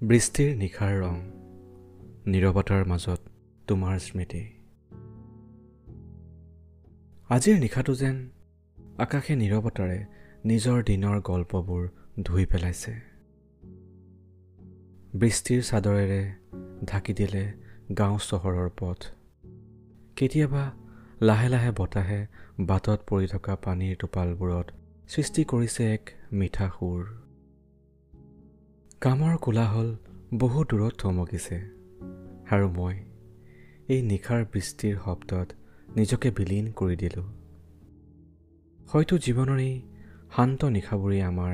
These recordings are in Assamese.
বৃষ্টিৰ নিশাৰ ৰং, নীৰৱতাৰ মাজত তোমাৰ স্মৃতি। আজিৰ নিশাটো যেন আকাশে নীৰৱতাৰে নিজৰ দিনৰ গল্পবোৰ ধুই পেলাইছে। বৃষ্টিৰ চাদৰেৰে ঢাকি দিলে গাঁও চহৰৰ পথ। কেতিয়াবা লাহে লাহে বতাহে বাটত পৰি থকা পানীৰ টোপালবোৰত সৃষ্টি কৰিছে এক মিঠা সুৰ। কামৰ কোলাহল বহু দূৰত থমকিছে আৰু মই এই নিশাৰ বৃষ্টিৰ শব্দত নিজকে বিলীন কৰি দিলোঁ। হয়তো জীৱনৰ এই শান্ত নিশাবোৰেই আমাৰ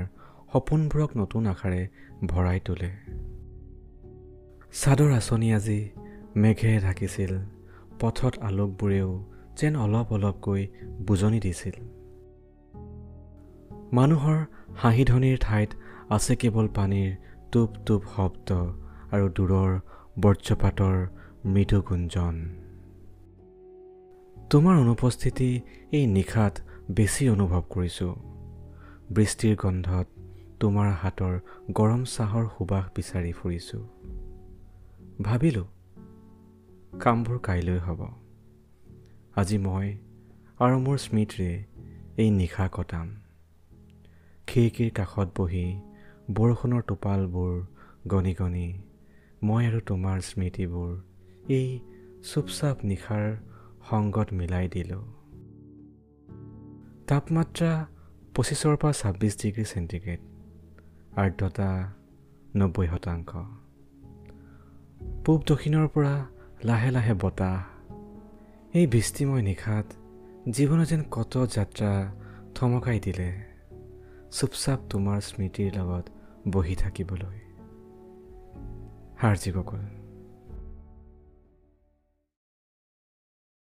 সপোনবোৰক নতুন আশাৰে ভৰাই তোলে। চাদৰ আঁচনি আজি মেঘে ঢাকিছিল, পথত আলোকবোৰেও যেন অলপ অলপকৈ বুজনি দিছিল। মানুহৰ হাঁহিধ্বনিৰ ঠাইত আছে কেৱল পানীৰ টোপ টোপ শব্দ আৰু দূৰৰ বজ্ৰপাতৰ মৃদু গুঞ্জন। তোমাৰ অনুপস্থিতি এই নিশাত বেছি অনুভৱ কৰিছোঁ। বৃষ্টিৰ গন্ধত তোমাৰ হাতৰ গৰম চাহৰ সুবাস বিচাৰি ফুৰিছোঁ। ভাবিলোঁ কামবোৰ কাইলৈ হ'ব, আজি মই আৰু মোৰ স্মৃতিৰে এই নিশা কটাম। খিৰিকীৰ কাষত বহি বৰষুণৰ টোপালবোৰ গণি গণি মই আৰু তোমাৰ স্মৃতিবোৰ এই চুপচাপ নিশাৰ সংগত মিলাই দিলোঁ। তাপমাত্ৰা 25ৰ পৰা 26 ডিগ্ৰী চেণ্টিগ্ৰেড, আৰ্দ্ৰতা 90%। পূব দক্ষিণৰ পৰা লাহে লাহে বতাহ। এই বৃষ্টিময় নিশাত জীৱনে যেন কত যাত্ৰা থমকাই দিলে চুপচাপ তোমাৰ স্মৃতিৰ লগত বহি থাকিবলৈ। হাৰ্জি গগৈ।